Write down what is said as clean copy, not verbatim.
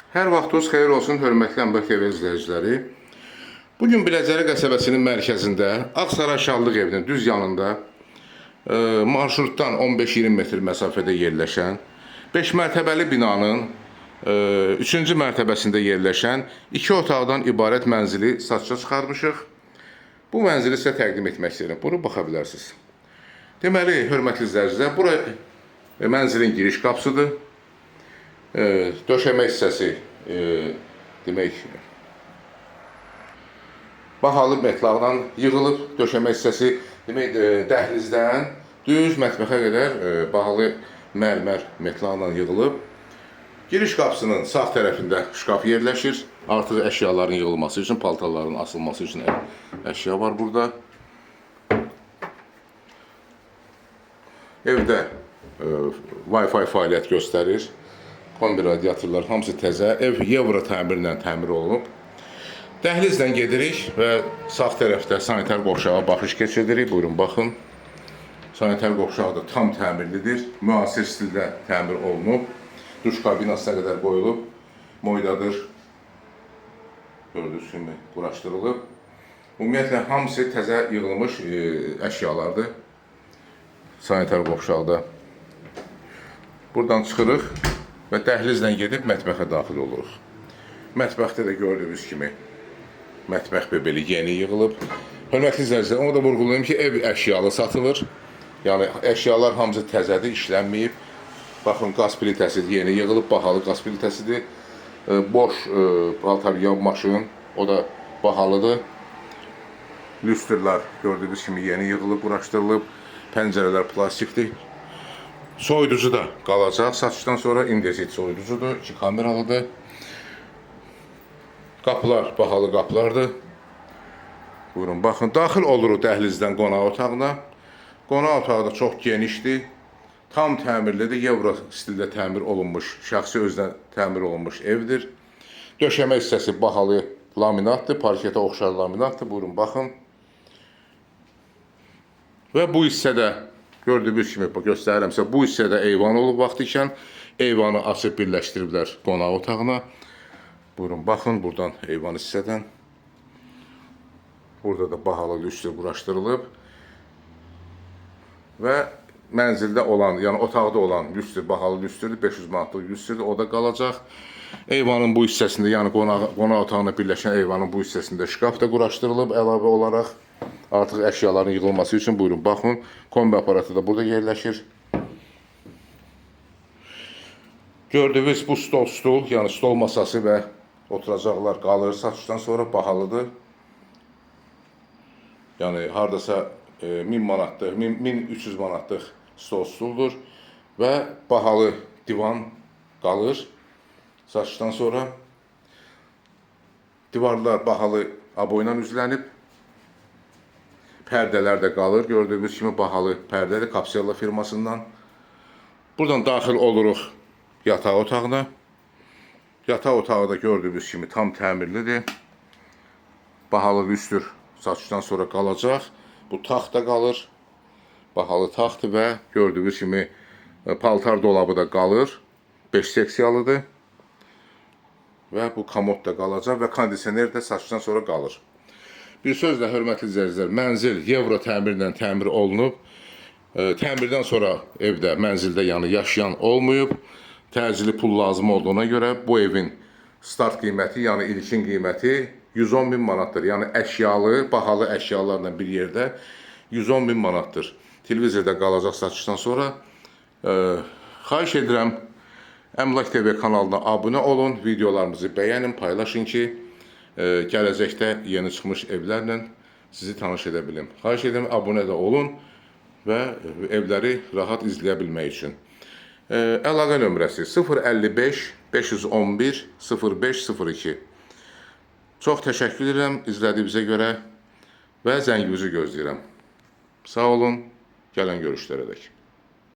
Hər vaxtınız xeyir olsun, hörmətli Əmlak TV izləyiciləri. Bugün Biləcəri qəsəbəsinin mərkəzində, Ağsaray Şallıq evinin düz yanında, marşrutdan 15-20 metr məsafədə yerləşən 5 mərtəbəli binanın 3-cü mərtəbəsində yerləşən 2 otaqdan ibarət mənzili satışa çıxarmışıq. Bu mənzili sizə təqdim etmək istəyirəm. Buyurun, baxa bilərsiniz. Deməli, hörmətli izləyicilər, bura mənzilin giriş qapısıdır. Döşəmə hissəsi, demək, bahalı metlaqla yığılıb döşəmə hissəsi, demək, dəhlizdən düz mətbəxə qədər bahalı mərmər metlaqla yığılıb. Giriş qapısının sağ tərəfində şkaf yerləşir. Artıq əşyaların yığılması üçün, paltarların asılması üçün əşya var burada. Evdə Wi-Fi fəaliyyət göstərir. Kombi radiatorlar hamısı təzə. Ev Euro təmirlə təmir olunub. Dəhlizlə gedirik və sağ tərəfdə sanitar qovşağa baxış keçiririk. Buyurun, baxın. Sanitar qovşağı da tam təmirlidir. Müasir stildə təmir olunub. Duş kabinasına qədər qoyulub. Moydadır. Gördüyünüz kimi quraşdırılıb. Ümumiyyətlə, hamısı təzə yığılmış əşyalardır. Sanitar qovşaqda. Buradan çıxırıq və dəhlizlə gedib mətbəxə daxil oluruq. Mətbəxdə də gördüyünüz kimi mətbəx mebeli yeni yığılıb. Hörmətli izləyicilər, onu da vurğulayım ki, ev əşyalı satılır. Yəni əşyalar hamısı təzədir, işlənməyib. Baxın, qaz plitəsi yeni yığılıb, bahalı qaz plitəsidir. Boş paltar yuyan maşın, o da bahalıdır. Lüstrlər gördüyünüz kimi yeni yığılıb, quraşdırılıb. Pəncərələr plastikdir. Soyuducu da qalacaq. Satışdan sonra indesit soyuducudur, 2 kameralıdır. Qapılar bahalı qapılardır. Buyurun, baxın. Daxil oluruq dəhlizdən qonaq otağına. Qonaq otağı da çox genişdir. Tam təmirlidir. Euro stildə təmir olunmuş, şəxsi özünə təmir olunmuş evdir. Döşəmə hissəsi bahalı laminatdır, parketə oxşar laminatdır. Buyurun, baxın. Və bu hissədə gördüyünüz kimi göstərirəm sizə, bu hissədə eyvan olub vaxt ikən eyvanı açıb birləşdiriblər qonaq otağına. Buyurun, baxın buradan eyvan hissədən. Burada da bahalı lüstr quraşdırılıb. Və mənzildə olan, yəni otaqda olan lüstr, bahalı lüstrdür, 500 manatlıq lüstrdür, o da qalacaq. Eyvanın bu hissəsində, yəni qonaq otağına birləşən eyvanın bu hissəsində şkaf da quraşdırılıb əlavə olaraq. Artıq əşyaların yığılması üçün buyurun, baxın. Kombi aparatı da burada yerləşir. Gördüyünüz bu stol, stul, yəni stol masası və oturacaqlar qalır. Satışdan sonra bahalıdır. Yəni hardasa 1000 manatlıq, 1300 manatlıq stol stuldur və bahalı divan qalır satışdan sonra. Divarlar bahalı aboyla üzlənib. Pərdələr də qalır. Gördüyünüz kimi bahalı pərdədir Capsella firmasından. Buradan daxil oluruq yataq otağına. Yataq otağı da gördüyünüz kimi tam təmirlidir. Bahalı lüstr satışdan sonra qalacaq. Bu taxt da qalır. Bahalı taxtdır və gördüyünüz kimi paltar dolabı da qalır. 5 seksiyalıdır. Və bu komod da qalacaq və kondisioner də satışdan sonra qalır. Bir sözlə, hörmətli izləyicilər, mənzil Euro təmirlə təmir olunub. Təmirdən sonra evdə, mənzildə yəni yaşayan olmayıb. Təcili pul lazım olduğuna görə bu evin start qiyməti, yəni ilkin qiyməti 110 min manatdır. Yəni əşyalı, bahalı əşyalarla bir yerdə 110 min manatdır. Televizorda qalacaq satışdan sonra. Xahiş edirəm, Əmlak TV kanalına abunə olun, videolarımızı bəyənin, paylaşın ki, gələcəkdə yeni çıxmış evlərlə sizi tanış edə bilim. Xahiş edirəm, abunə də olun və evləri rahat izləyə bilmək üçün. Əlaqə nömrəsi 055 511 0502. Çox təşəkkür edirəm izlədiyinizə görə və zənginizi gözləyirəm. Sağ olun, gələn görüşlərə dək.